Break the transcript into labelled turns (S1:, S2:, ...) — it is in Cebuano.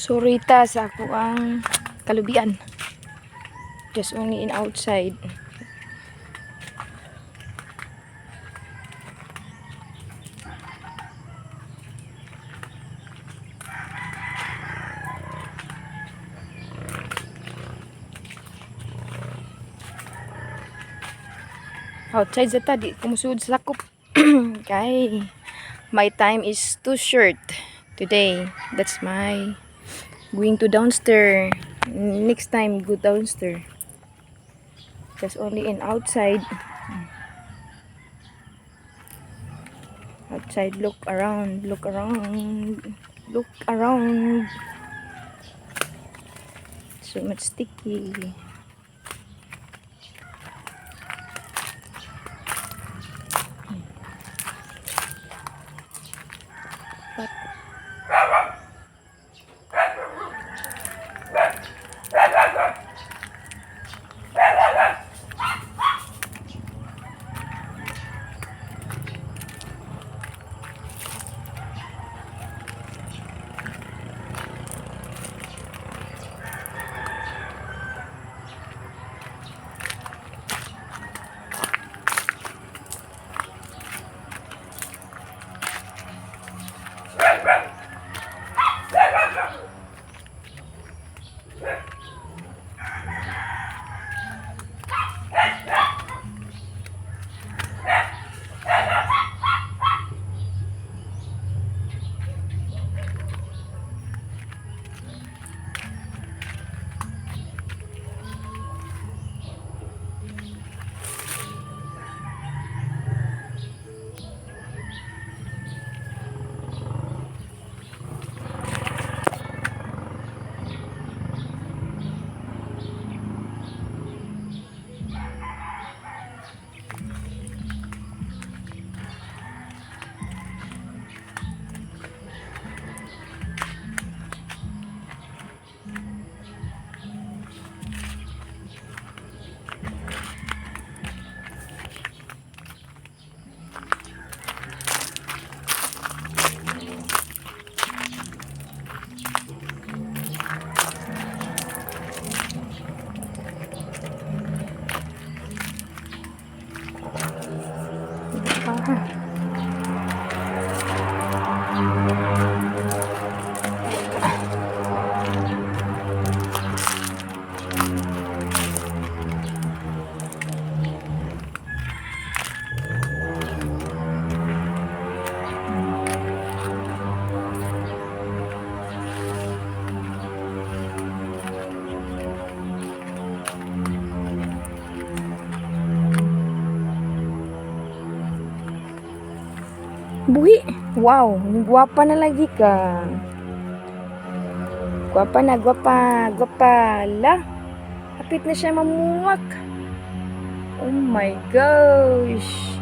S1: Sorita sa akoang kalubian. Just only in outside. Outside sa ta, di ko musulod sa sakop. Kay my time is too short today. That's my going to downstairs. Next time, go downstairs. Just only in outside. Outside, look around, look around, look around. So much sticky. But pa. Buhi. Wow, gwapa na lagi ka. Gwapa na, gwapa, gwapa. La, hapit na siya mamuwak. Oh my gosh.